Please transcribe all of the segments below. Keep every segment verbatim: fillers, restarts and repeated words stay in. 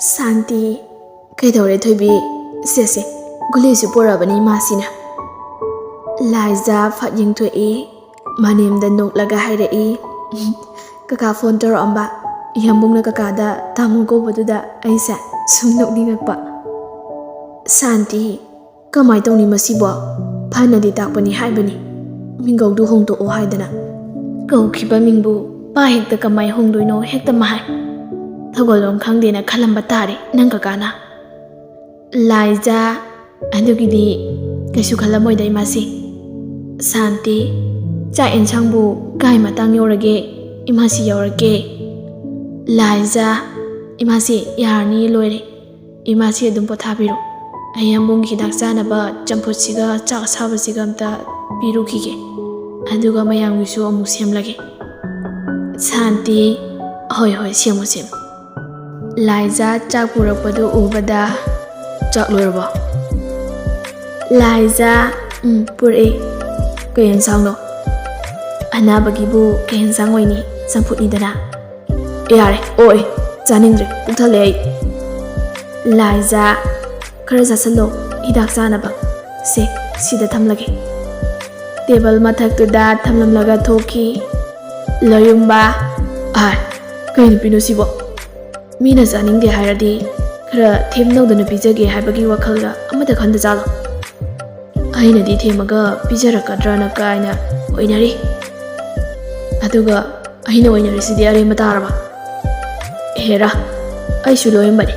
ꯁꯥꯟꯇꯤ, ꯀꯩꯗꯧꯔꯦ ꯊꯣꯏꯕꯤ? ꯁꯦ ꯁꯦ, ꯒꯨꯂꯤꯁꯨ ꯄꯨꯔꯛꯑꯕꯅꯤ ꯏꯃꯥꯁꯤꯅ꯫ ꯂꯥꯏꯖꯥ ꯐꯠ ꯌꯦꯡꯊꯣꯛꯏ, ꯃꯅꯦꯝꯗ ꯅꯣꯛꯂꯒ ꯍꯥꯏꯔꯛꯏ, "ꯀꯀꯥ ꯐꯣꯟ ꯇꯧꯔꯛꯑꯝꯕ, ꯌꯥꯝꯕꯨꯡꯅ ꯀꯀꯥꯗ ꯇꯥꯃꯣ ꯀꯧꯕꯗꯨꯗ ꯑꯩꯁꯦ ꯁꯨꯝ ꯅꯣꯛꯅꯤꯡꯉꯛꯄ"꯫ ꯁꯥꯟꯇꯤ, ꯀꯃꯥꯏ ꯇꯧꯅꯤ ꯃꯁꯤꯕꯣ? ꯐꯅꯗꯤ ꯇꯥꯛꯄꯅꯤ ꯍꯥꯏꯕꯅꯤ, ꯃꯤꯡꯒꯧꯗꯨ ꯍꯣꯡꯗꯣꯛꯑꯣ ꯍꯥꯏꯗꯅ꯫ ꯀꯧꯈꯤꯕ ꯃꯤꯡꯕꯨ ꯄꯥ ꯍꯦꯛꯇ ꯀꯃꯥꯏ ꯍꯣꯡꯗꯣꯏꯅꯣ ꯍꯦꯛꯇ ꯃꯍꯥꯏ꯫ ꯊꯧꯒꯜꯂꯣꯟ ꯈꯪꯗꯦꯅ ꯈꯜꯂꯝꯕ ꯇꯥꯔꯦ ꯅꯪ ꯀꯀꯥꯅ꯫ ꯂꯥꯏꯖꯥ, ꯑꯗꯨꯒꯤꯗꯤ ꯀꯩꯁꯨ ꯈꯜꯂꯝꯃꯣꯏꯗ ꯏꯃꯥꯁꯤ꯫ ꯁꯥꯟꯇꯤ, ꯆꯥꯛ ꯑꯦꯟꯁꯥꯡꯕꯨ ꯀꯥꯏ ꯃꯇꯥꯡ ꯌꯧꯔꯒꯦ? ꯏꯃꯥꯁꯤ ꯌꯧꯔꯒꯦ꯫ ꯂꯥꯏꯖꯥ, ꯏꯃꯥꯁꯤ ꯌꯥꯔꯅꯤ, ꯂꯣꯏꯔꯦ꯫ ꯏꯃꯥꯁꯤ ꯑꯗꯨꯝ ꯄꯣꯊꯥꯕꯤꯔꯣ꯫ ꯑꯩ ꯌꯥꯝꯕꯨꯡꯒꯤ ꯍꯤꯗꯥꯛ ꯆꯥꯅꯕ ꯆꯝꯐꯨꯠꯁꯤꯒ ꯆꯥꯛ ꯑꯁꯥꯕꯁꯤꯒ ꯑꯝꯇ ꯄꯤꯔꯨꯈꯤꯒꯦ꯫ ꯑꯗꯨꯒ ꯃꯌꯥꯝꯒꯤꯁꯨ ꯑꯃꯨꯛ ꯁꯦꯝꯂꯒꯦ꯫ ꯁꯥꯟꯇꯤ, "ꯍꯣꯏ, ꯍꯣꯏ, ꯁꯦꯝꯃꯨ, ꯁꯦꯝꯃꯨ"꯫ ꯂꯥꯏꯖꯥ ꯆꯥꯛ ꯄꯨꯔꯛꯄꯗꯨ ꯎꯕꯗ, "ꯆꯥꯛ ꯂꯣꯏꯔꯕꯣ?" ꯂꯥꯏꯖꯥ, "ꯎꯝ, ꯄꯨꯔꯛꯑꯦ꯫ ꯀꯩ ꯌꯦꯟꯁꯥꯡꯅꯣ?" "ꯑꯅꯥꯕꯒꯤꯕꯨ ꯀꯩ ꯌꯦꯟꯁꯥꯡ ꯑꯣꯏꯅꯤ? ꯆꯝꯐꯨꯠꯅꯤꯗꯅ"꯫ "ꯌꯥꯔꯦ, ꯑꯣꯛꯑꯦ, ꯆꯥꯅꯤꯡꯗ꯭ꯔꯦ, ꯄꯨꯛ ꯊꯜꯂꯦ ꯑꯩ"꯫ ꯂꯥꯏꯖꯥ, "ꯈꯔ ꯆꯥꯁꯤꯜꯂꯣ, ꯍꯤꯗꯥꯛ ꯆꯥꯅꯕ꯫ ꯁꯦ, ꯁꯤꯗ ꯊꯝꯂꯒꯦ"꯫ ꯇꯦꯕꯜ ꯃꯊꯛꯇꯨꯗ ꯊꯝꯂꯝꯂꯒ ꯊꯣꯛꯈꯤ꯫ ꯂꯣꯌꯨꯝꯕ, "ꯑꯥꯏ, ꯀꯩ ꯅꯨꯄꯤꯅꯣ ꯁꯤꯕꯣ? ꯃꯤꯅ ꯆꯥꯅꯤꯡꯗꯦ ꯍꯥꯏꯔꯗꯤ ꯈꯔ ꯊꯦꯝꯅꯧꯗꯅ ꯄꯤꯖꯒꯦ ꯍꯥꯏꯕꯒꯤ ꯋꯥꯈꯜꯒ ꯑꯃꯠꯇ ꯈꯟꯗ ꯖꯥꯠꯂꯣ? ꯑꯩꯅꯗꯤ ꯊꯦꯝꯃꯒ ꯄꯤꯖꯔꯛꯀꯗ꯭ꯔꯅ ꯀꯥꯏꯅ ꯑꯣꯏꯅꯔꯤ꯫ ꯑꯗꯨꯒ ꯑꯩꯅ ꯑꯣꯏꯅꯔꯤꯁꯤꯗꯤ ꯑꯔꯦꯝꯕ ꯇꯥꯔꯕ? ꯍꯦꯔꯥ, ꯑꯩꯁꯨ ꯂꯣꯏꯔꯝꯕꯅꯤ,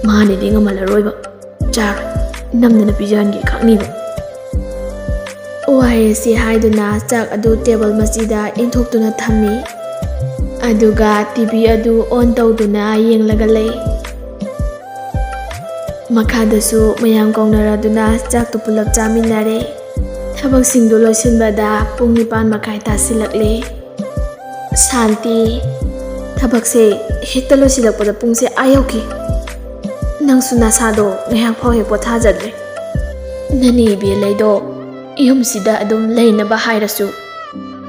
ꯃꯥꯅꯗꯤ ꯉꯝꯍꯜꯂꯔꯣꯏꯕ꯫ ꯆꯥꯔꯣꯏ, ꯅꯝꯗꯅ ꯄꯤꯖꯍꯟꯒꯦ ꯈꯪꯅꯤꯕ"꯫ ꯑꯣ ꯑꯥꯔ ꯑꯦꯁ ꯁꯤ ꯍꯥꯏꯗꯨꯅ ꯆꯥꯛ ꯑꯗꯨ ꯇꯦꯕꯜ ꯃꯆꯤꯗ ꯏꯟꯊꯣꯛꯇꯨꯅ ꯊꯝꯃꯤ꯫ ꯑꯗꯨꯒ ꯇꯤ ꯚꯤ ꯑꯗꯨ ꯑꯣꯟ ꯇꯧꯗꯨꯅ ꯌꯦꯡꯂꯒ ꯂꯩ꯫ ꯃꯈꯥꯗꯁꯨ ꯃꯌꯥꯝ ꯀꯧꯅꯔꯗꯨꯅ ꯆꯥꯛꯇꯨ ꯄꯨꯂꯞ ꯆꯥꯃꯤꯟꯅꯔꯦ꯫ ꯊꯕꯛꯁꯤꯡꯗꯨ ꯂꯣꯏꯁꯤꯟꯕꯗ ꯄꯨꯡ ꯅꯤꯄꯥꯟ ꯃꯈꯥꯏ ꯇꯥꯁꯤꯜꯂꯛꯂꯦ꯫ ꯁꯥꯟꯇꯤ, ꯊꯕꯛꯁꯦ ꯍꯦꯛꯇ ꯂꯣꯏꯁꯤꯜꯂꯛꯄꯗ ꯄꯨꯡꯁꯦ ꯑꯥ ꯌꯧꯈꯤ꯫ ꯅꯪꯁꯨ ꯅꯁꯥꯗꯣ ꯉꯥꯏꯍꯥꯛ ꯐꯥꯎ ꯍꯦꯛ ꯄꯣꯊꯥꯖꯗ꯭ꯔꯦ꯫ ꯅꯅꯦ ꯏꯕꯦꯜꯂꯩꯗꯣ ꯌꯨꯝꯁꯤꯗ ꯑꯗꯨꯝ ꯂꯩꯅꯕ ꯍꯥꯏꯔꯁꯨ,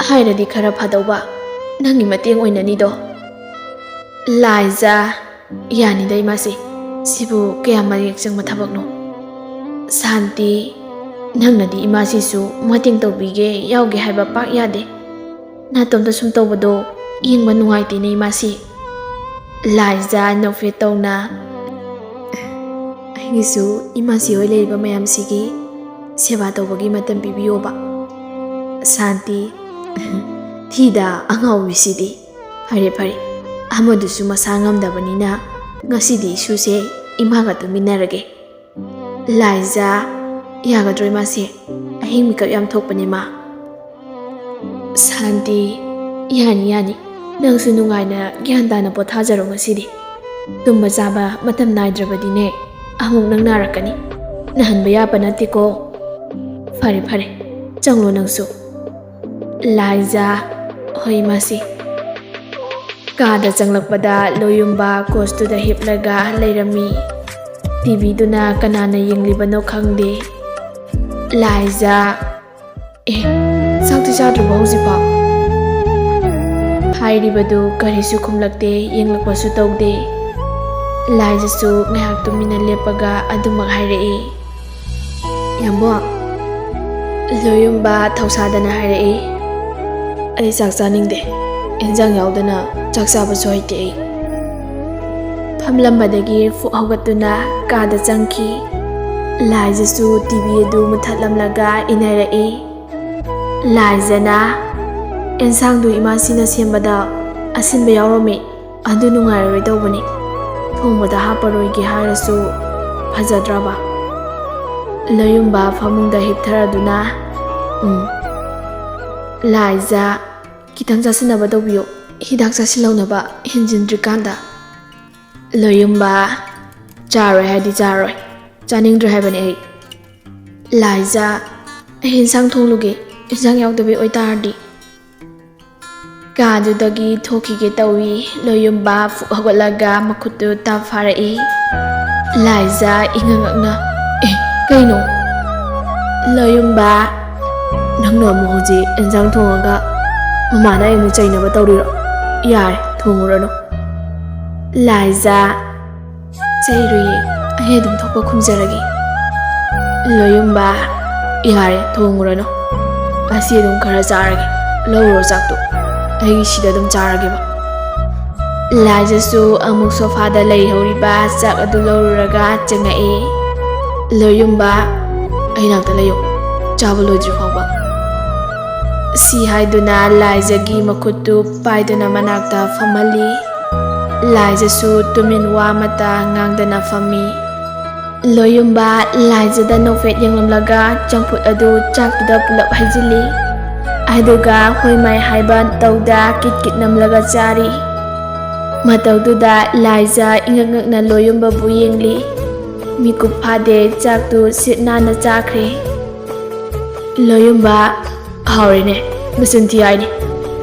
ꯍꯥꯏꯔꯗꯤ ꯈꯔ ꯐꯗꯧꯕ, ꯅꯪꯒꯤ ꯃꯇꯦꯡ ꯑꯣꯏꯅꯅꯤꯗꯣ꯫ ꯂꯥꯏꯖꯥ, ꯌꯥꯅꯤꯗ ꯏꯃꯥꯁꯤ, ꯁꯤꯕꯨ ꯀꯌꯥꯝ ꯃꯌꯦꯛ ꯆꯪꯕ ꯊꯕꯛꯅꯣ? ꯁꯥꯟꯇꯤ, ꯅꯪꯅꯗꯤ ꯏꯃꯥꯁꯤꯁꯨ ꯃꯇꯦꯡ ꯇꯧꯕꯤꯒꯦ ꯌꯥꯎꯒꯦ ꯍꯥꯏꯕ ꯄꯥꯛ ꯌꯥꯗꯦ꯫ ꯅꯥꯇꯣꯝꯇ ꯁꯨꯝ ꯇꯧꯕꯗꯣ ꯌꯦꯡꯕ ꯅꯨꯡꯉꯥꯏꯇꯦꯅꯦ ꯏꯃꯥꯁꯤ꯫ ꯂꯥꯏꯖꯥ ꯅꯣꯛꯐꯦꯠ ꯇꯧꯅ, ꯑꯩꯒꯤꯁꯨ ꯏꯃꯥꯁꯤ ꯍꯣꯏ ꯂꯩꯔꯤꯕ ꯃꯌꯥꯝꯁꯤꯒꯤ ꯁꯦꯕꯥ ꯇꯧꯕꯒꯤ ꯃꯇꯝ ꯄꯤꯕꯤꯌꯣꯕ꯫ ꯁꯥꯟꯇꯤ, ꯊꯤꯗ ꯑꯉꯥꯎꯕꯤꯁꯤꯗꯤ꯫ ꯐꯔꯦ ꯐꯔꯦ, ꯑꯃꯗꯨꯁꯨ ꯃꯁꯥ ꯉꯝꯗꯕꯅꯤꯅ ꯉꯁꯤꯗꯤ ꯏꯁꯨꯁꯦ ꯏꯃꯥꯒ ꯇꯨꯃꯤꯟꯅꯔꯒꯦ꯫ ꯂꯥꯏꯖꯥ, ꯌꯥꯒꯗ꯭ꯔꯣ ꯏꯃꯥꯁꯦ? ꯑꯍꯤꯡ ꯃꯤꯀꯞ ꯌꯥꯝ ꯊꯣꯛꯄꯅꯦ ꯃꯥ꯫ ꯁꯥꯟꯇꯤ, ꯌꯥꯅꯤ ꯌꯥꯅꯤ, ꯅꯪꯁꯨ ꯅꯨꯡꯉꯥꯏꯅ ꯒ꯭ꯌꯥꯟ ꯇꯥꯅ ꯄꯣꯊꯥꯖꯔꯣ ꯉꯁꯤꯗꯤ꯫ ꯇꯨꯝꯕ ꯆꯥꯕ ꯃꯇꯝ ꯅꯥꯏꯗ꯭ꯔꯕꯗꯤꯅꯦ, ꯑꯃꯨꯛ ꯅꯪ ꯅꯥꯔꯛꯀꯅꯤ꯫ ꯅꯥꯍꯟꯕ ꯌꯥꯕ ꯅꯠꯇꯦꯀꯣ꯫ ꯐꯔꯦ ꯐꯔꯦ, ꯆꯪꯂꯣ ꯅꯪꯁꯨ꯫ ꯂꯥꯏꯖꯥ, ꯍꯣꯏ ꯏꯃꯥꯁꯤ꯫ ꯀꯥꯗ ꯆꯪꯂꯛꯄꯗ ꯂꯣꯌꯨꯝꯕ ꯀꯣꯁꯇꯨꯗ ꯍꯤꯞꯂꯒ ꯂꯩꯔꯝꯃꯤ꯫ ꯇꯤꯚꯤꯗꯨꯅ ꯀꯅꯥꯅ ꯌꯦꯡꯂꯤꯕꯅꯣ ꯈꯪꯗꯦ꯫ ꯂꯥꯏꯖꯥ, ꯑꯦ, ꯆꯥꯛꯇꯤ ꯆꯥꯗ꯭ꯔꯤꯕꯣ ꯍꯧꯖꯤꯛꯐꯥꯎ? ꯍꯥꯏꯔꯤꯕꯗꯨ ꯀꯔꯤꯁꯨ ꯈꯨꯝꯂꯛꯇꯦ, ꯌꯦꯡꯂꯛꯄꯁꯨ ꯇꯧꯗꯦ꯫ ꯂꯥꯏꯖꯥꯁꯨ ꯉꯥꯏꯍꯥꯛ ꯇꯨꯃꯤꯟꯅ ꯂꯦꯞꯄꯒ ꯑꯗꯨꯃꯛ ꯍꯥꯏꯔꯛꯏ꯫ ꯌꯥꯝꯕꯣ, ꯂꯣꯌꯨꯝꯕ ꯊꯧꯁꯥꯗꯅ ꯍꯥꯏꯔꯛꯏ, ꯑꯩ ꯆꯥꯛ ꯆꯥꯅꯤꯡꯗꯦ, ꯏꯟꯖꯥꯡ ꯌꯥꯎꯗꯅ ꯆꯥꯛ ꯆꯥꯕꯁꯨ ꯍꯩꯇꯦ ꯑꯩ꯫ ꯐꯝꯂꯝꯕꯗꯒꯤ ꯐꯨꯛ ꯍꯧꯒꯠꯇꯨꯅ ꯀꯥꯗ ꯆꯪꯈꯤ꯫ ꯂꯥꯏꯖꯥꯁꯨ ꯇꯤꯚꯤ ꯑꯗꯨ ꯃꯨꯊꯠꯂꯝꯂꯒ ꯏꯟꯅꯔꯛꯏ꯫ ꯂꯥꯏꯖꯥꯅ, "ꯑꯦꯟꯁꯥꯡꯗꯨ ꯏꯃꯥꯁꯤꯅ ꯁꯦꯝꯕꯗ ꯑꯁꯤꯟꯕ ꯌꯥꯎꯔꯝꯃꯤ, ꯑꯗꯨ ꯅꯨꯡꯉꯥꯏꯔꯔꯣꯏ ꯇꯧꯕꯅꯤ꯫ ꯊꯣꯡꯕꯗ ꯍꯥꯞꯄꯔꯣꯏꯒꯦ ꯍꯥꯏꯔꯁꯨ ꯐꯖꯗ꯭ꯔꯕ?" ꯂꯣꯌꯨꯝꯕ ꯐꯃꯨꯡꯗ ꯍꯤꯞꯊꯔꯗꯨꯅ, "ꯎꯝ, ꯂꯥꯏꯖꯥ, ꯈꯤꯇꯪ ꯆꯥꯁꯤꯟꯅꯕ ꯇꯧꯕꯤꯌꯨ, ꯍꯤꯗꯥꯛ ꯆꯥꯁꯤꯜꯍꯧꯅꯕ ꯍꯦꯟꯖꯤꯟꯗ꯭ꯔꯤꯀꯥꯟꯗ꯫" ꯂꯣꯌꯨꯝꯕ, "ꯆꯥꯔꯣꯏ ꯍꯥꯏꯗꯤ ꯆꯥꯔꯣꯏ, ꯆꯥꯅꯤꯡꯗ꯭ꯔꯦ ꯍꯥꯏꯕꯅꯦ ꯑꯩ꯫" ꯂꯥꯏꯖꯥ, "ꯑꯩ ꯏꯟꯁꯥꯡ ꯊꯣꯡꯂꯨꯒꯦ, ꯏꯟꯁꯥꯡ ꯌꯥꯎꯗꯕꯩ ꯑꯣꯏꯇꯥꯔꯗꯤ꯫" ꯀꯥꯗꯨꯗꯒꯤ ꯊꯣꯛꯈꯤꯒꯦ ꯇꯧꯏ꯫ ꯂꯣꯌꯨꯝꯕ ꯐꯨꯛ ꯍꯧꯒꯠꯂꯒ ꯃꯈꯨꯠꯇꯨ ꯇꯞ ꯐꯥꯔꯛꯏ꯫ ꯂꯥꯏꯖꯥ ꯏꯉꯛ ꯉꯛꯅ, "ꯑꯦ, ꯀꯩꯅꯣ?" ꯂꯣꯌꯨꯝꯕ, "ꯅꯪꯅ ꯑꯃꯨꯛ ꯍꯧꯖꯤꯛ ꯏꯟꯁꯥꯡ ꯊꯣꯡꯉꯒ ꯃꯃꯥꯅ ꯑꯩ ꯑꯃꯨꯛ ꯆꯩꯅꯕ ꯇꯧꯔꯤꯔꯣ? ꯌꯥꯔꯦ, ꯊꯣꯡꯉꯨꯔꯅꯨ꯫" ꯂꯥꯏꯖꯥ, ꯆꯩꯔꯨꯏ, ꯑꯩ ꯑꯗꯨꯝ ꯊꯣꯛꯄ ꯈꯨꯝꯖꯔꯒꯦ꯫ ꯂꯣꯌꯨꯝꯕ, ꯌꯥꯔꯦ, ꯊꯣꯡꯉꯨꯔꯅꯨ, ꯑꯁꯤ ꯑꯗꯨꯝ ꯈꯔ ꯆꯥꯔꯒꯦ꯫ ꯂꯧꯔꯣ ꯆꯥꯛꯇꯣ, ꯑꯩ ꯁꯤꯗ ꯑꯗꯨꯝ ꯆꯥꯔꯒꯦꯕ꯫ ꯂꯥꯏꯖꯥꯁꯨ ꯑꯃꯨꯛ ꯁꯣꯐꯥꯗ ꯂꯩꯍꯧꯔꯤꯕ ꯆꯥꯛ ꯑꯗꯨ ꯂꯧꯔꯨꯔꯒ ꯆꯪꯉꯛꯏ꯫ ꯂꯣꯌꯨꯝꯕ, ꯑꯩ ꯅꯥꯛꯇ ꯂꯩꯌꯨ, ꯆꯥꯕ ꯂꯣꯏꯗ꯭ꯔꯤ ꯐꯥꯎꯕ꯫ ꯁꯤ ꯍꯥꯏꯗꯨꯅ ꯂꯥꯏꯖꯥꯒꯤ ꯃꯈꯨꯠꯇꯨ ꯄꯥꯏꯗꯨꯅ ꯃꯅꯥꯛꯇ ꯐꯝꯍꯜꯂꯤ꯫ ꯂꯥꯏꯖꯥꯁꯨ ꯇꯨꯃꯤꯟ ꯋꯥ ꯑꯃꯠꯇ ꯉꯥꯡꯗꯅ ꯐꯝꯃꯤ꯫ ꯂꯣꯌꯨꯝꯕ ꯂꯥꯏꯖꯥꯗ ꯅꯣꯛꯐꯦꯠ ꯌꯦꯡꯂꯝꯂꯒ ꯆꯝꯐꯨꯠ ꯑꯗꯨ ꯆꯥꯛꯇꯨꯗ ꯄꯨꯂꯞ ꯍꯩꯖꯤꯜꯂꯤ꯫ ꯑꯗꯨꯒ ꯍꯣꯏ ꯃꯥꯏ ꯍꯥꯏꯕ ꯇꯧꯗ ꯀꯤꯠ ꯀꯤꯠ ꯅꯝꯂꯒ ꯆꯥꯔꯤ꯫ ꯃꯇꯧꯗꯨꯗ ꯂꯥꯏꯖꯥ ꯏꯉꯛ ꯉꯛꯅ ꯂꯣꯌꯨꯝꯕꯕꯨ ꯌꯦꯡꯂꯤ꯫ ꯃꯤꯀꯨꯞ ꯐꯥꯗꯦ, ꯆꯥꯛꯇꯨ ꯁꯤꯠ ꯅꯥꯟꯅ ꯆꯥꯈ꯭ꯔꯦ꯫ ꯂꯣꯌꯨꯝꯕ, ꯍꯥꯎꯔꯦꯅꯦ, ꯃꯆꯤꯟ ꯊꯤ ꯍꯥꯏꯅꯤ꯫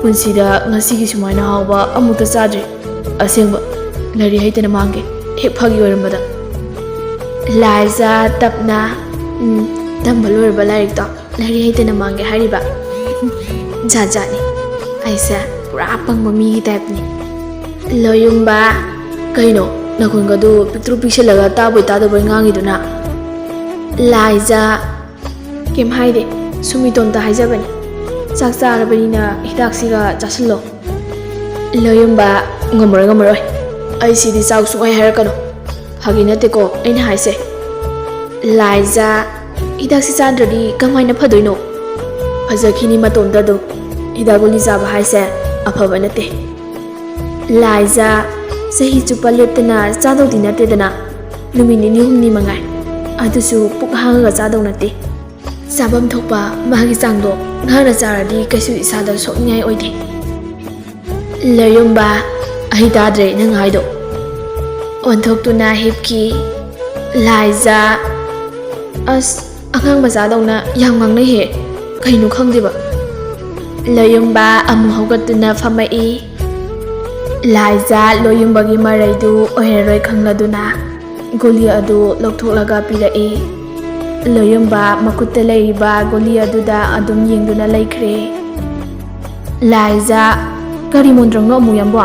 ꯄꯨꯟꯁꯤꯗ ꯉꯁꯤꯒꯤ ꯁꯨꯃꯥꯏꯅ ꯍꯥꯎꯕ ꯑꯃꯨꯛꯇ ꯆꯥꯗ꯭ꯔꯤ꯫ ꯑꯁꯦꯡꯕ, ꯂꯥꯏꯔꯤꯛ ꯍꯩꯇꯅ ꯃꯥꯡꯒꯦ, ꯍꯦꯛ ꯐꯥꯒꯤ ꯑꯣꯏꯔꯝꯕꯗ꯫ ꯂꯥꯏꯖꯥ ꯇꯞꯅ, "ꯎꯝ, ꯇꯝꯕ ꯂꯣꯏꯔꯕ ꯂꯥꯏꯔꯤꯛꯇꯣ ꯂꯥꯏꯔꯤꯛ ꯍꯩꯇꯅ ꯃꯥꯡꯒꯦ ꯍꯥꯏꯔꯤꯕ? ꯖꯥꯠ ꯖꯥꯠꯅꯤ꯫ ꯑꯩꯁꯦ ꯄꯨꯔꯥ ꯄꯪꯕ ꯃꯤꯒꯤ ꯇꯥꯏꯞꯅꯤ꯫" ꯂꯣꯌꯨꯝꯕ, ꯀꯩꯅꯣ, ꯅꯈꯣꯟꯒꯗꯨ ꯄꯤꯛꯇ꯭ꯔꯨ ꯄꯤꯛꯁꯜꯂꯒ ꯇꯥꯕꯣꯏ ꯇꯥꯗꯕꯣꯏ ꯉꯥꯡꯉꯤꯗꯨꯅ? ꯂꯥꯏꯖꯥ, ꯀꯩꯝ ꯍꯥꯏꯗꯦ, ꯁꯨꯝ ꯏꯇꯣꯝꯇ ꯍꯥꯏꯖꯕꯅꯤ꯫ ꯆꯥꯛ ꯆꯥꯔꯕꯅꯤꯅ ꯍꯤꯗꯥꯛꯁꯤꯒ ꯆꯥꯁꯤꯜꯂꯣ꯫ ꯂꯣꯌꯨꯝꯕ, ꯉꯝꯃꯔꯣꯏ, ꯉꯝꯃꯔꯣꯏ, ꯑꯩ ꯁꯤꯗꯤ ꯆꯥꯎ ꯁꯨꯡꯍꯥꯏ ꯍꯥꯏꯔꯛꯀꯅꯨ꯫ ꯐꯥꯒꯤ ꯅꯠꯇꯦꯀꯣ ꯑꯩꯅ ꯍꯥꯏꯁꯦ꯫ ꯂꯥꯏꯖꯥ, ꯍꯤꯗꯥꯛꯁꯤ ꯆꯥꯗ꯭ꯔꯗꯤ ꯀꯃꯥꯏꯅ ꯐꯗꯣꯏꯅꯣ? ꯐꯖꯈꯤꯅꯤ ꯃꯇꯣꯝꯇ ꯑꯗꯨꯝ꯫ ꯍꯤꯗꯥꯛ ꯒꯨꯂꯤ ꯆꯥꯕ ꯍꯥꯏꯁꯦ ꯑꯐꯕ ꯅꯠꯇꯦ꯫ ꯂꯥꯏꯖꯥ, ꯆꯍꯤ ꯆꯨꯞꯄ ꯂꯦꯞꯇꯅ ꯆꯥꯗꯧꯗꯤ ꯅꯠꯇꯦꯗꯅ, ꯅꯨꯃꯤꯠ ꯅꯤꯅꯤ ꯍꯨꯝꯅꯤ ꯃꯉꯥꯏ, ꯑꯗꯨꯁꯨ ꯄꯨꯛ ꯍꯥꯡꯉꯒ ꯆꯥꯗꯧ ꯅꯠꯇꯦ꯫ ꯆꯥꯐꯝ ꯊꯣꯛꯄ ꯃꯥꯒꯤ ꯆꯥꯡꯗꯣ ꯉꯥꯡꯅ ꯆꯥꯔꯗꯤ ꯀꯩꯁꯨ ꯏꯁꯥꯗ ꯁꯣꯛꯅꯤꯡꯉꯥꯏ ꯑꯣꯏꯗꯦ꯫ ꯂꯣꯌꯨꯝꯕ, ꯑꯩ ꯇꯥꯗ꯭ꯔꯦ ꯅꯪ ꯍꯥꯏꯗꯣ꯫ ꯑꯣꯟꯊꯣꯛꯇꯨꯅ ꯍꯤꯞꯈꯤ꯫ ꯂꯥꯏꯖꯥ, ꯑꯁ, ꯑꯉꯥꯡ ꯃꯆꯥꯗꯧꯅ ꯌꯥꯝ ꯉꯥꯡꯅꯩꯍꯦ, ꯀꯩꯅꯣ ꯈꯪꯗꯦꯕ꯫ ꯂꯣꯌꯨꯝꯕ ꯑꯃꯨꯛ ꯍꯧꯒꯠꯇꯨꯅ ꯐꯝꯃꯛꯏ꯫ ꯂꯥꯏꯖꯥ ꯂꯣꯌꯨꯝꯕꯒꯤ ꯃꯔꯩꯗꯨ ꯑꯣꯏꯔꯔꯣꯏ ꯈꯪꯂꯗꯨꯅ ꯒꯨꯂꯤ ꯑꯗꯨ ꯂꯧꯊꯣꯛꯂꯒ ꯄꯤꯔꯛꯏ꯫ ꯂꯣꯌꯨꯝꯕ ꯃꯈꯨꯠꯇ ꯂꯩꯔꯤꯕ ꯒꯨꯂꯤ ꯑꯗꯨꯗ ꯑꯗꯨꯝ ꯌꯦꯡꯗꯨꯅ ꯂꯩꯈ꯭ꯔꯦ꯫ ꯂꯥꯏꯖꯥ, ꯀꯔꯤ ꯃꯣꯟꯗ꯭ꯔꯪꯅꯣ ꯑꯃꯨ ꯌꯥꯝꯕꯣ?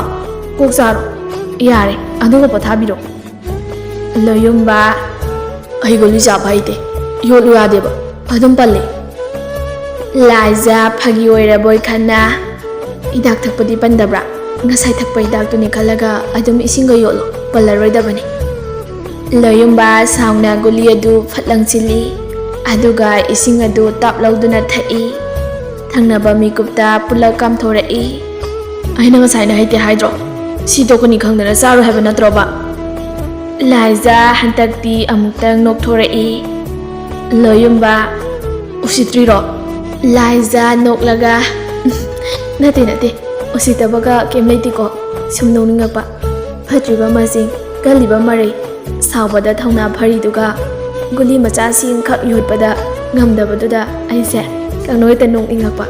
ꯀꯣꯛ ꯆꯥꯔꯣ꯫ "ꯌꯥꯔꯦ, ꯑꯗꯨꯒ ꯄꯣꯊꯥꯕꯤꯔꯣ꯫" ꯂꯣꯌꯨꯝꯕ, "ꯑꯩ ꯒꯨꯂꯤ ꯆꯥꯕ ꯍꯩꯇꯦ, ꯌꯣꯠꯂꯨ ꯌꯥꯗꯦꯕ, ꯑꯗꯨꯝ ꯄꯜꯂꯦ꯫" ꯂꯥꯏꯖꯥ, ꯐꯥꯒꯤ ꯑꯣꯏꯔꯕꯣꯏ ꯈꯟꯅ, "ꯍꯤꯗꯥꯛ ꯊꯛꯄꯗꯤ ꯄꯟꯗꯕ꯭ꯔꯥ? ꯉꯁꯥꯏ ꯊꯛꯄ ꯍꯤꯗꯥꯛꯇꯨꯅꯤ ꯈꯜꯂꯒ ꯑꯗꯨꯝ ꯏꯁꯤꯡꯒ ꯌꯣꯠꯂꯣ, ꯄꯜꯂꯔꯣꯏꯗꯕꯅꯤ꯫" ꯂꯣꯌꯨꯝꯕ ꯁꯥꯎꯅ ꯒꯨꯂꯤ ꯑꯗꯨ ꯐꯠ ꯂꯪꯁꯤꯜꯂꯤ, ꯑꯗꯨꯒ ꯏꯁꯤꯡ ꯑꯗꯨ ꯇꯥꯞ ꯂꯧꯗꯨꯅ ꯊꯛꯏ꯫ ꯊꯪꯅꯕ ꯃꯤꯀꯨꯞꯇ ꯄꯨꯂꯞ ꯀꯥꯝꯊꯣꯔꯛꯏ꯫ "ꯑꯩꯅ ꯉꯁꯥꯏꯅ ꯍꯩꯇꯦ ꯍꯥꯏꯗ꯭ꯔꯣ? ꯁꯤ ꯇꯣꯛꯀꯅꯤ ꯈꯪꯗꯅ ꯆꯥꯔꯣꯏ ꯍꯥꯏꯕ ꯅꯠꯇ꯭ꯔꯣꯕ?" ꯂꯥꯏꯖꯥ ꯍꯟꯗꯛꯇꯤ ꯑꯃꯨꯛꯇꯪ ꯅꯣꯛꯊꯣꯔꯛꯏ꯫ ꯂꯣꯌꯨꯝꯕ, "ꯎꯁꯤꯠꯇ꯭ꯔꯤꯔꯣ?" ꯂꯥꯏꯖꯥ ꯅꯣꯛꯂꯒ, "ꯅꯠꯇꯦ, ꯅꯠꯇꯦ, ꯎꯁꯤꯠꯇꯕꯒ ꯀꯩꯝ ꯂꯩꯇꯦꯀꯣ, ꯁꯨꯝ ꯅꯣꯛꯅꯤꯡꯉꯛꯄ꯫ ꯐꯠꯇ꯭ꯔꯤꯕ ꯃꯁꯤꯡ, ꯀꯜꯂꯤꯕ ꯃꯔꯩ, ꯁꯥꯎꯕꯗ ꯊꯧꯅꯥ ꯐꯔꯤꯗꯨꯒ ꯒꯨꯂꯤ ꯃꯆꯥꯁꯤꯡꯈꯛ ꯌꯣꯠꯄꯗ ꯉꯝꯗꯕꯗꯨꯗ ꯑꯩꯁꯦ ꯀꯪꯅꯣꯏꯇ ꯅꯣꯛꯅꯤꯡꯉꯛꯄ꯫"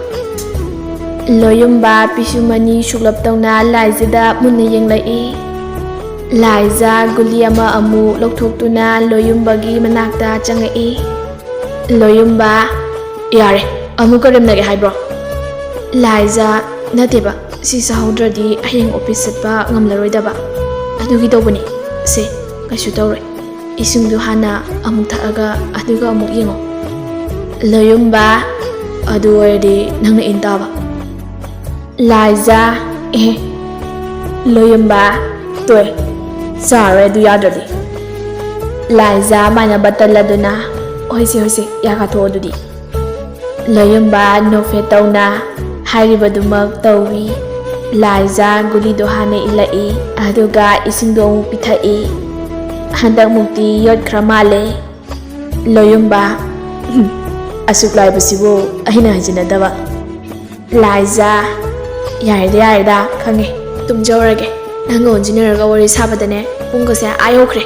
ꯂꯣꯌꯨꯝꯕ ꯄꯤꯁꯨꯝ ꯑꯅꯤ ꯁꯨꯛꯂꯞ ꯇꯧꯅ ꯂꯥꯏꯖꯥꯗ ꯃꯨꯟꯅ ꯌꯦꯡꯂꯛꯏ꯫ ꯂꯥꯏꯖꯥ ꯒꯨꯂꯤ ꯑꯃ ꯑꯃꯨꯛ ꯂꯧꯊꯣꯛꯇꯨꯅ ꯂꯣꯌꯨꯝꯕꯒꯤ ꯃꯅꯥꯛꯇ ꯆꯪꯉꯛꯏ꯫ ꯂꯣꯌꯨꯝꯕ, "ꯌꯥꯔꯦ, ꯑꯃꯨꯛ ꯀꯔꯦꯝꯅꯒꯦ ꯍꯥꯏꯕ꯭ꯔꯣ?" ꯂꯥꯏꯖꯥ, "ꯅꯠꯇꯦꯕ, ꯁꯤ ꯆꯥꯍꯧꯗ꯭ꯔꯗꯤ ꯍꯌꯦꯡ ꯑꯣꯐꯤꯁ ꯆꯠꯄ ꯉꯝꯂꯔꯣꯏꯗꯕ, ꯑꯗꯨꯒꯤ ꯇꯧꯕꯅꯤ꯫ ꯁꯦ, ꯀꯩꯁꯨ ꯇꯧꯔꯣꯏ꯫ ꯏꯁꯤꯡꯗꯨ ꯍꯥꯟꯅ ꯑꯃꯨꯛ ꯊꯛꯑꯒ ꯑꯗꯨꯒ ꯑꯃꯨꯛ ꯌꯦꯡꯉꯣ꯫" ꯂꯣꯌꯨꯝꯕ, "ꯑꯗꯨ ꯑꯣꯏꯔꯗꯤ ꯅꯪꯅ ꯏꯟ ꯇꯥꯕ꯫" ꯂꯥꯏꯖꯥ, "ꯑꯦ꯫" ꯂꯣꯌꯨꯝꯕ, "ꯇꯣꯛꯑꯦ, ꯆꯥꯔꯣꯏ ꯑꯗꯨ ꯌꯥꯗ꯭ꯔꯗꯤ꯫" ꯂꯥꯏꯖꯥ ꯃꯥꯏꯅ ꯕꯇꯜ ꯑꯗꯨꯅ, "ꯍꯣꯏꯁꯦ, ꯍꯣꯏꯁꯦ, ꯌꯥ ꯀꯥꯊꯣꯛꯑꯣ ꯑꯗꯨꯗꯤ꯫" ꯂꯣꯌꯨꯝꯕ ꯅꯣꯛꯐꯦꯠ ꯇꯧꯅ ꯍꯥꯏꯔꯤꯕꯗꯨꯃꯛ ꯇꯧꯏ꯫ ꯂꯥꯏꯖꯥ ꯒꯨꯂꯤꯗꯣ ꯍꯥꯟꯅ ꯏꯜꯂꯛꯏ, ꯑꯗꯨꯒ ꯏꯁꯤꯡꯗꯣ ꯑꯃꯨꯛ ꯄꯤꯊꯛꯏ꯫ ꯍꯟꯗꯛꯃꯨꯛꯇꯤ ꯌꯣꯠꯈ꯭ꯔ ꯃꯥꯜꯂꯦ꯫ ꯂꯣꯌꯨꯝꯕ, "ꯎꯝ, ꯑꯁꯨꯛ ꯂꯥꯏꯕꯁꯤꯕꯨ ꯑꯩꯅ ꯍꯥꯏꯖꯤꯟꯅꯗꯕ꯫" ꯂꯥꯏꯖꯥ, "ꯌꯥꯔꯦꯗ, ꯌꯥꯔꯦꯗ, ꯈꯪꯉꯦ꯫ ꯇꯨꯝꯖꯧꯔꯒꯦ꯫ ꯅꯪꯒ ꯑꯣꯟꯁꯤꯟꯅꯔꯒ ꯋꯥꯔꯤ ꯁꯥꯕꯗꯅꯦ ꯄꯨꯡꯒꯁꯦ ꯑꯥ ꯌꯧꯈ꯭ꯔꯦ꯫"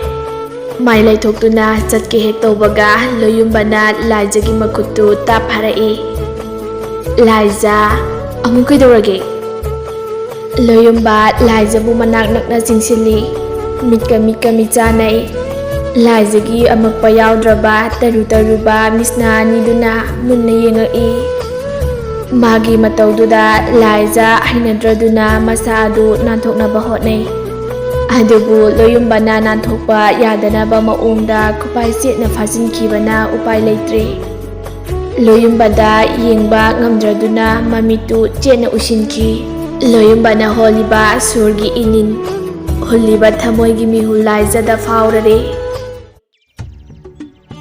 ꯃꯥꯏ ꯂꯩꯊꯣꯛꯇꯨꯅ ꯆꯠꯀꯦ ꯍꯦꯛ ꯇꯧꯕꯒ ꯂꯣꯌꯨꯝꯕꯅ ꯂꯥꯏꯖꯥꯒꯤ ꯃꯈꯨꯠꯇꯨ ꯇꯥꯞ ꯐꯥꯔꯛꯏ꯫ ꯂꯥꯏꯖꯥ, "ꯑꯃꯨꯛ ꯀꯩꯗꯧꯔꯒꯦ?" ꯂꯣꯌꯨꯝꯕ ꯂꯥꯏꯖꯥꯕꯨ ꯃꯅꯥꯛ ꯅꯛꯅ ꯆꯤꯡꯁꯤꯜꯂꯤ꯫ ꯃꯤꯠꯀ ꯃꯤꯠꯀ ꯃꯤꯆꯥꯟꯅꯩ꯫ ꯂꯥꯏꯖꯥꯒꯤ ꯑꯃꯛꯄ ꯌꯥꯎꯗ꯭ꯔꯕ ꯇꯔꯨ ꯇꯔꯨꯕ ꯃꯤꯠꯁꯅꯥ ꯑꯅꯤꯗꯨꯅ ꯃꯨꯟꯅ ꯌꯦꯡꯉꯛꯏ꯫ ꯃꯥꯒꯤ ꯃꯇꯧꯗꯨꯗ ꯂꯥꯏꯖꯥ ꯍꯩꯅꯗ꯭ꯔꯗꯨꯅ ꯃꯁꯥ ꯑꯗꯨ ꯅꯥꯟꯊꯣꯛꯅꯕ ꯍꯣꯠꯅꯩ꯫ ꯑꯗꯨꯕꯨ ꯂꯣꯌꯨꯝꯕꯅ ꯅꯥꯟꯊꯣꯛꯄ ꯌꯥꯗꯅꯕ ꯃꯑꯣꯡꯗ ꯈꯨꯄꯥꯏ ꯆꯦꯠꯅ ꯐꯥꯖꯤꯟꯈꯤꯕꯅ ꯎꯄꯥꯏ ꯂꯩꯇ꯭ꯔꯦ꯫ ꯂꯣꯌꯨꯝꯕꯗ ꯌꯦꯡꯕ ꯉꯝꯗ꯭ꯔꯗꯨꯅ ꯃꯃꯤꯠꯇꯨ ꯆꯦꯠꯅ ꯎꯏꯁꯤꯟꯈꯤ꯫ ꯂꯣꯌꯨꯝꯕꯅ ꯍꯣꯜꯂꯤꯕ ꯁꯣꯔꯒꯤ ꯏꯅꯤꯟ, ꯍꯨꯜꯂꯤꯕ ꯊꯃꯣꯏꯒꯤ ꯃꯤꯍꯨꯜ ꯂꯥꯏꯖꯗ ꯐꯥꯎꯔꯔꯦ꯫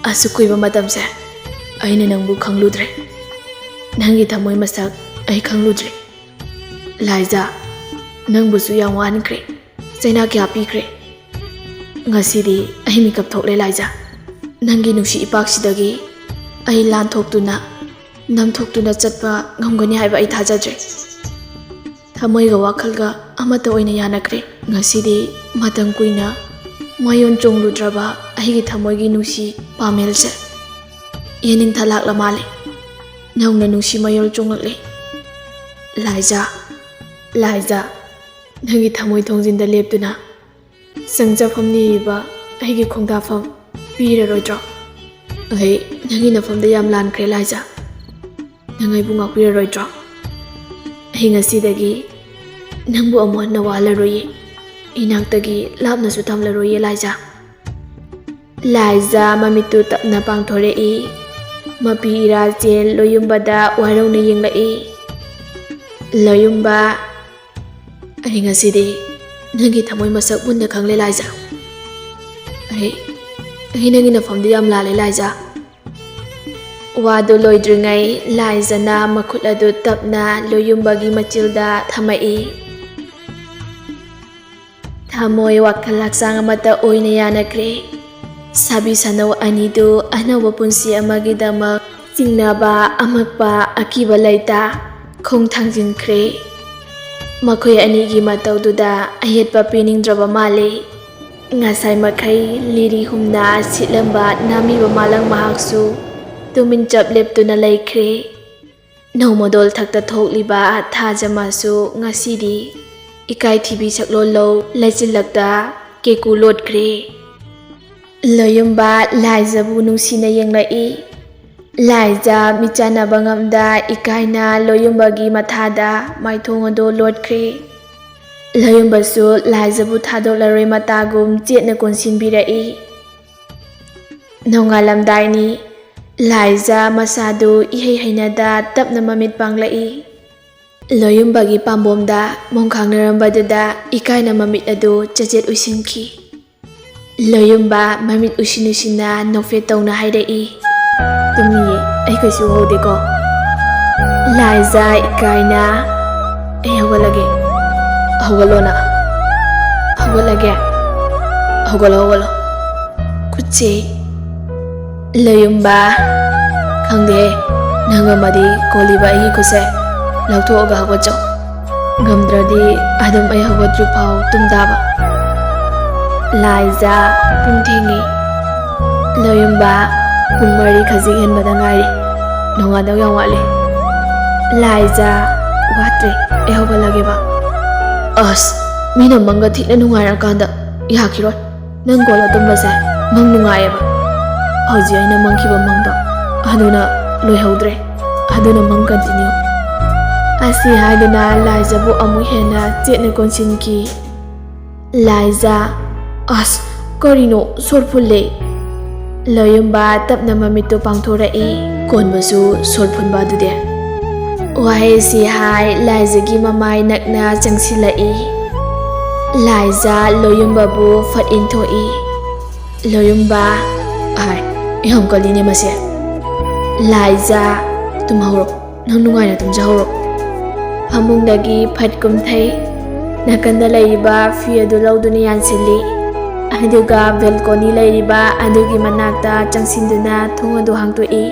"ꯑꯁꯨꯛ ꯀꯨꯏꯕ ꯃꯇꯝꯁꯦ ꯑꯩꯅ ꯅꯪꯕꯨ ꯈꯪꯂꯨꯗ꯭ꯔꯦ꯫ ꯅꯪꯒꯤ ꯊꯃꯣꯏ ꯃꯁꯛ ꯑꯩ ꯈꯪꯂꯨꯗ꯭ꯔꯦ꯫ ꯂꯥꯏꯖꯥ, ꯅꯪꯕꯨꯁꯨ ꯌꯥꯝ ꯋꯥꯍꯟꯈ꯭ꯔꯦ꯫ ꯆꯩꯅꯥ ꯀꯌꯥ ꯄꯤꯈ꯭ꯔꯦ꯫ ꯉꯁꯤꯗꯤ ꯑꯩ ꯃꯤꯀꯞ ꯊꯣꯛꯂꯦ ꯂꯥꯏꯖꯥ꯫ ꯅꯪꯒꯤ ꯅꯨꯡꯁꯤ ꯏꯄꯥꯛꯁꯤꯗꯒꯤ ꯑꯩ ꯂꯥꯟꯊꯣꯛꯇꯨꯅ, ꯅꯝꯊꯣꯛꯇꯨꯅ ꯆꯠꯄ ꯉꯝꯒꯅꯤ ꯍꯥꯏꯕ ꯑꯩ ꯊꯥꯖꯗ꯭ꯔꯦ꯫ ꯊꯃꯣꯏꯒ ꯋꯥꯈꯜꯒ ꯑꯃꯠꯇ ꯑꯣꯏꯅ ꯌꯥꯅꯈ꯭ꯔꯦ꯫ ꯉꯁꯤꯗꯤ ꯃꯇꯝ ꯀꯨꯏꯅ ꯃꯌꯣꯟ ꯆꯣꯡꯂꯨꯗ꯭ꯔꯕ ꯑꯩꯒꯤ ꯊꯃꯣꯏꯒꯤ ꯅꯨꯡꯁꯤ ꯄꯥꯃꯦꯜꯁꯦ ꯌꯦꯅꯤꯡ ꯊꯂꯥꯛꯂ ꯃꯥꯜꯂꯦ꯫ ꯅꯧꯅ ꯅꯨꯡꯁꯤ ꯃꯌꯣꯜ ꯆꯣꯡꯂꯛꯂꯦ꯫ ꯂꯥꯏꯖꯥ, ꯂꯥꯏꯖꯥ, ꯅꯪꯒꯤ ꯊꯃꯣꯏ ꯊꯣꯡꯖꯤꯟꯗ ꯂꯦꯞꯇꯨꯅ ꯆꯪꯖꯐꯝ ꯅꯤꯔꯤꯕ ꯑꯩꯒꯤ ꯈꯣꯡꯗꯥꯐꯝ ꯄꯤꯔꯔꯣꯏꯗ꯭ꯔꯣ? ꯑꯩ ꯅꯪꯒꯤ ꯅꯐꯝꯗ ꯌꯥꯝ ꯂꯥꯟꯈ꯭ꯔꯦ ꯂꯥꯏꯖꯥ꯫ ꯅꯪ ꯑꯩꯕꯨ ꯉꯥꯛꯄꯤꯔꯔꯣꯏꯗ꯭ꯔꯣ? ꯑꯩ ꯉꯁꯤꯗꯒꯤ ꯅꯪꯕꯨ ꯑꯃꯨꯛ ꯍꯟꯅ ꯋꯥꯍꯜꯂꯔꯣꯏꯌꯦ꯫ ꯏꯅꯥꯛꯇꯒꯤ ꯂꯥꯞꯅꯁꯨ ꯊꯝꯂꯔꯣꯏꯌꯦ ꯂꯥꯏꯖꯥ꯫ ꯂꯥꯏꯖꯥ ꯃꯃꯤꯠꯇꯨ ꯇꯞꯅ ꯄꯥꯡꯊꯣꯔꯛꯏ꯫ ꯃꯄꯤ ꯏꯔꯥ ꯆꯦꯟ ꯂꯣꯌꯨꯝꯕꯗ ꯋꯥꯔꯧꯅ ꯌꯦꯡꯂꯛꯏ꯫ "ꯂꯣꯌꯨꯝꯕ, ꯑꯩ ꯉꯁꯤꯗꯤ ꯅꯪꯒꯤ ꯊꯃꯣꯏ ꯃꯁꯛ ꯃꯨꯟꯅ ꯈꯪꯂꯦ ꯂꯥꯏꯖꯥ꯫ ꯑꯩ, ꯑꯩ ꯅꯪꯒꯤ ꯅꯐꯝꯗ ꯌꯥꯝ ꯂꯥꯜꯂꯦ ꯂꯥꯏꯖꯥ꯫" ꯋꯥꯗꯨ ꯂꯣꯏꯗ꯭ꯔꯤꯉꯩ ꯂꯥꯏꯖꯥꯅ ꯃꯈꯨꯠ ꯑꯗꯨ ꯇꯞꯅ ꯂꯣꯌꯨꯝꯕꯒꯤ ꯃꯆꯤꯜꯗ ꯊꯝꯃꯛꯏ꯫ ꯊꯃꯣꯏ ꯋꯥꯈꯜ ꯍꯛꯆꯥꯡ ꯑꯃꯠꯇ ꯑꯣꯏꯅ ꯌꯥꯅꯈ꯭ꯔꯦ꯫ ꯁꯥꯕꯤ ꯁꯥꯅꯧ ꯑꯅꯤꯗꯨ ꯑꯅꯧꯕ ꯄꯨꯟꯁꯤ ꯑꯃꯒꯤꯗꯃꯛ ꯆꯤꯡꯅꯕ, ꯑꯃꯛꯄ, ꯑꯀꯤꯕ ꯂꯩꯇ ꯈꯣꯡ ꯊꯥꯡꯖꯤꯟꯈ꯭ꯔꯦ꯫ ꯃꯈꯣꯏ ꯑꯅꯤꯒꯤ ꯃꯇꯧꯗꯨꯗ ꯑꯌꯦꯠꯄ ꯄꯤꯅꯤꯡꯗ꯭ꯔꯕ ꯃꯥꯜꯂꯤ꯫ ꯉꯁꯥꯏ ꯃꯈꯩ ꯂꯤꯔꯤ ꯍꯨꯝꯅ ꯁꯤꯠꯂꯝꯕ ꯅꯥꯃꯤꯕ ꯃꯥꯂꯪ ꯃꯍꯥꯛꯁꯨ ꯇꯨꯃꯤꯟ ꯆꯞ ꯂꯦꯞꯇꯨꯅ ꯂꯩꯈ꯭ꯔꯦ꯫ ꯅꯣꯡꯃꯗꯣꯜ ꯊꯛꯇ ꯊꯣꯛꯂꯤꯕ ꯊꯥꯖꯃꯁꯨ ꯉꯁꯤꯗꯤ ꯏꯀꯥꯏ ꯊꯤꯕꯤ ꯁꯛꯂꯣꯟ ꯂꯧ ꯂꯩꯆꯤꯜꯂꯛꯇ ꯀꯦꯀꯨ ꯂꯣꯠꯈ꯭ꯔꯦ꯫ ꯂꯣꯌꯨꯝꯕ ꯂꯥꯏꯖꯕꯨ ꯅꯨꯡꯁꯤꯅ ꯌꯦꯡꯂꯛꯏ꯫ ꯂꯥꯏꯖ ꯃꯤꯠꯆꯥꯟꯅꯕ ꯉꯝꯗ ꯏꯀꯥꯏꯅ ꯂꯣꯌꯨꯝꯕꯒꯤ ꯃꯊꯥꯗ ꯃꯥꯏꯊꯣꯡ ꯑꯗꯨ ꯂꯣꯠꯈ꯭ꯔꯦ꯫ ꯂꯌꯨꯝꯕꯁꯨ ꯂꯥꯏꯖꯕꯨ ꯊꯥꯗꯣꯛꯂꯔꯣꯏ ꯃꯇꯥꯒꯨꯝ ꯆꯦꯠꯅ ꯀꯣꯟꯁꯤꯟꯕꯤꯔꯛꯏ꯫ ꯅꯣꯡꯉꯥꯜꯂꯝꯗꯥꯏꯅꯤ꯫ ꯂꯥꯏꯖ ꯃꯁꯥꯗꯨ ꯏꯍꯩ ꯍꯩꯅꯗ ꯇꯞꯅ ꯃꯃꯤꯠ ꯄꯥꯡꯂꯛꯏ꯫ ꯂꯣꯌꯨꯝꯕꯒꯤ ꯄꯥꯝꯕꯣꯝꯗ ꯃꯣꯡꯈꯥꯡꯅꯔꯝꯕꯗꯨꯗ ꯏꯀꯥꯏꯅ ꯃꯃꯤꯠ ꯑꯗꯨ ꯆꯆꯦꯠ ꯎꯏꯁꯤꯟꯈꯤ꯫ ꯂꯣꯌꯨꯝꯕ ꯃꯃꯤꯠ ꯎꯏꯁꯤꯟ ꯎꯏꯁꯤꯟꯅ ꯅꯣꯛꯐꯦꯠ ꯇꯧꯅ ꯍꯥꯏꯔꯛꯏ, "ꯇꯨꯝꯃꯤꯌꯦ, ꯑꯩ ꯀꯩꯁꯨ ꯎꯍꯧꯗꯦꯀꯣ?" ꯂꯥꯏꯖ ꯏꯀꯥꯏꯅ, "ꯑꯩ ꯍꯧꯒꯠꯂꯒꯦ꯫" "ꯍꯧꯒꯠꯂꯣꯅ?" "ꯍꯧꯒꯠꯂꯒꯦ꯫" "ꯍꯧꯒꯠꯂꯣ, ꯍꯧꯒꯠꯂꯣ꯫" ꯈꯨꯠꯁꯦ꯫ ꯂꯣꯌꯨꯝꯕ, "ꯈꯪꯗꯦꯍꯦ, ꯅꯪ ꯉꯝꯃꯗꯤ ꯀꯣꯜꯂꯤꯕ ꯑꯩꯒꯤ ꯈꯨꯠꯁꯦ ꯂꯧꯊꯣꯛꯑꯒ ꯍꯧꯒꯠꯆꯧ꯫ ꯉꯝꯗ꯭ꯔꯗꯤ ꯑꯗꯨꯝ ꯑꯩ ꯍꯧꯒꯠꯇ꯭ꯔꯤ ꯐꯥꯎ ꯇꯨꯝ ꯇꯥꯕ꯫" ꯂꯥꯏꯖ, ꯄꯨꯡ ꯊꯦꯡꯉꯦ꯫ ꯂꯣꯌꯨꯝꯕ, "ꯄꯨꯡ ꯃꯔꯤ ꯈꯖꯤꯛ ꯍꯦꯟꯕꯗ ꯉꯥꯏꯔꯤ꯫ ꯅꯣꯡꯉꯥꯟꯗꯧ ꯌꯥꯝ ꯋꯥꯠꯂꯤ꯫" ꯂꯥꯏꯖ, "ꯋꯥꯠꯇ꯭ꯔꯦ, ꯑꯩ ꯍꯧꯒꯠꯂꯒꯦꯕ꯫" "ꯑꯁ, ꯃꯤꯅ ꯃꯪꯒ ꯊꯤꯅ ꯅꯨꯡꯉꯥꯏꯔꯀꯥꯟꯗ ꯌꯥꯈꯤꯔꯣꯏ꯫ ꯅꯪ ꯀꯣꯜꯂ ꯇꯨꯝꯕꯁꯦ ꯃꯪ ꯅꯨꯡꯉꯥꯏꯌꯦꯕ꯫ ꯍꯧꯖꯤꯛ ꯑꯩꯅ ꯃꯪꯈꯤꯕ ꯃꯪꯗꯣ ꯑꯗꯨꯅ ꯂꯣꯏꯍꯧꯗ꯭ꯔꯦ, ꯑꯗꯨꯅ ꯃꯪ ꯀꯟꯇꯤꯅ꯭ꯌꯨ꯫" ꯑꯁꯤ ꯍꯥꯏꯗꯨꯅ ꯂꯥꯏꯖꯕꯨ ꯑꯃꯨꯛ ꯍꯦꯟꯅ ꯆꯦꯠꯅ ꯀꯣꯟꯁꯤꯟꯈꯤ꯫ ꯂꯥꯏꯖ, "ꯑꯁ, ꯀꯔꯤꯅꯣ, ꯁꯣꯔ ꯐꯨꯜꯂꯦ꯫" ꯂꯣꯌꯨꯝꯕ ꯇꯞꯅ ꯃꯃꯤꯠꯇꯨ ꯄꯥꯡꯊꯣꯔꯛꯏ꯫ "ꯀꯣꯟꯕꯁꯨ ꯁꯣꯔ ꯐꯨꯟꯕ ꯑꯗꯨꯗꯤ?" ꯋꯥꯍꯩꯁꯤ ꯍꯥꯏ ꯂꯥꯏꯖꯒꯤ ꯃꯃꯥꯏ ꯅꯛꯅ ꯆꯪꯁꯤꯜꯂꯛꯏ꯫ ꯂꯥꯏꯖ ꯂꯣꯌꯨꯝꯕꯕꯨ ꯐꯠ ꯏꯟꯊꯣꯛꯏ꯫ ꯂꯣꯌꯨꯝꯕ, "ꯑꯥꯏ, ꯌꯥꯝ ꯀꯜꯂꯤꯅꯦ ꯃꯁꯦ꯫" ꯂꯥꯏꯖ, "ꯇꯨꯝꯍꯧꯔꯣ, ꯅꯪ ꯅꯨꯡꯉꯥꯏꯅ ꯇꯨꯝꯖꯍꯧꯔꯣ꯫" ꯐꯃꯨꯡꯗꯒꯤ ꯐꯠ ꯀꯨꯝꯊꯩ꯫ ꯅꯥꯀꯟꯗ ꯂꯩꯔꯤꯕ ꯐꯤ ꯑꯗꯨ ꯂꯧꯗꯨꯅ ꯌꯥꯟꯁꯤꯜꯂꯤ꯫ ꯑꯗꯨꯒ ꯕꯦꯜꯀꯣꯅꯤ ꯂꯩꯔꯤꯕ ꯑꯗꯨꯒꯤ ꯃꯅꯥꯛꯇ ꯆꯪꯁꯤꯟꯗꯨꯅ ꯊꯣꯡ ꯑꯗꯨ ꯍꯥꯡꯗꯣꯛꯏ꯫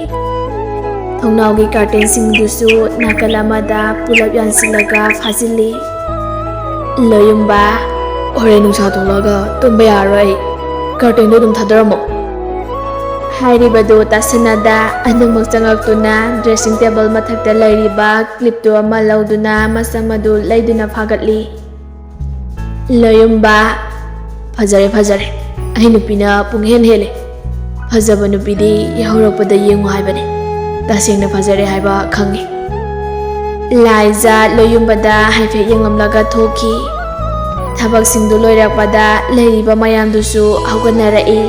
ꯊꯣꯡꯅꯥꯎꯒꯤ ꯀꯥꯔꯇꯦꯟꯁꯤꯡꯗꯨꯁꯨ ꯅꯥꯀꯜ ꯑꯃꯗ ꯄꯨꯂꯞ ꯌꯥꯟꯁꯤꯜꯂꯒ ꯐꯥꯖꯤꯜꯂꯤ꯫ ꯂꯣꯌꯨꯝꯕ, "ꯍꯣꯔꯦꯟ ꯅꯨꯡꯁꯥ ꯊꯣꯛꯂꯛꯑꯒ ꯇꯨꯝꯕ ꯌꯥꯔꯔꯣꯏ ꯑꯩ꯫ ꯀꯥꯔꯇꯦꯟꯗꯣ ꯑꯗꯨꯝ ꯊꯥꯗꯔꯝꯃꯣ꯫" ꯍꯥꯏꯔꯤꯕꯗꯨ ꯇꯥꯁꯟꯅꯗ ꯑꯗꯨꯃꯛ ꯆꯪꯉꯛꯇꯨꯅ ꯗ꯭ꯔꯦꯁꯤꯡ ꯇꯦꯕꯜ ꯃꯊꯛꯇ ꯂꯩꯔꯤꯕ ꯀ꯭ꯂꯤꯞꯇꯨ ꯑꯃ ꯂꯧꯗꯨꯅ ꯃꯁꯝ ꯑꯗꯨ ꯂꯩꯗꯨꯅ ꯐꯥꯒꯠꯂꯤ꯫ ꯂꯣꯌꯨꯝꯕ, "ꯐꯖꯔꯦ, ꯐꯖꯔꯦ꯫ ꯑꯩ ꯅꯨꯄꯤꯅ ꯄꯨꯡꯍꯦꯟ ꯍꯦꯜꯂꯦ꯫ ꯐꯖꯕ ꯅꯨꯄꯤꯗꯤ ꯌꯥꯍꯧꯔꯛꯄꯗ ꯌꯦꯡꯉꯨ ꯍꯥꯏꯕꯅꯤ꯫ ꯇꯁꯦꯡꯅ ꯐꯖꯔꯦ ꯍꯥꯏꯕ ꯈꯪꯉꯤ꯫" ꯂꯥꯏꯖ ꯂꯣꯌꯨꯝꯕꯗ ꯍꯥꯏꯐꯦꯠ ꯌꯦꯡꯂꯝꯂꯒ ꯊꯣꯛꯈꯤ꯫ ꯊꯕꯛꯁꯤꯡꯗꯨ ꯂꯣꯏꯔꯛꯄꯗ ꯂꯩꯔꯤꯕ ꯃꯌꯥꯝꯗꯨꯁꯨ ꯍꯧꯒꯠꯅꯔꯛꯏ꯫